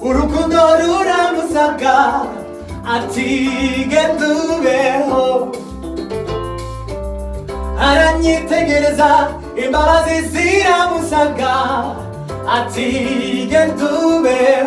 Urukundo ruramusaga, ati genda ubeho. Aranyitegereza, imbabazi ziramusaga, ati genda ubeho.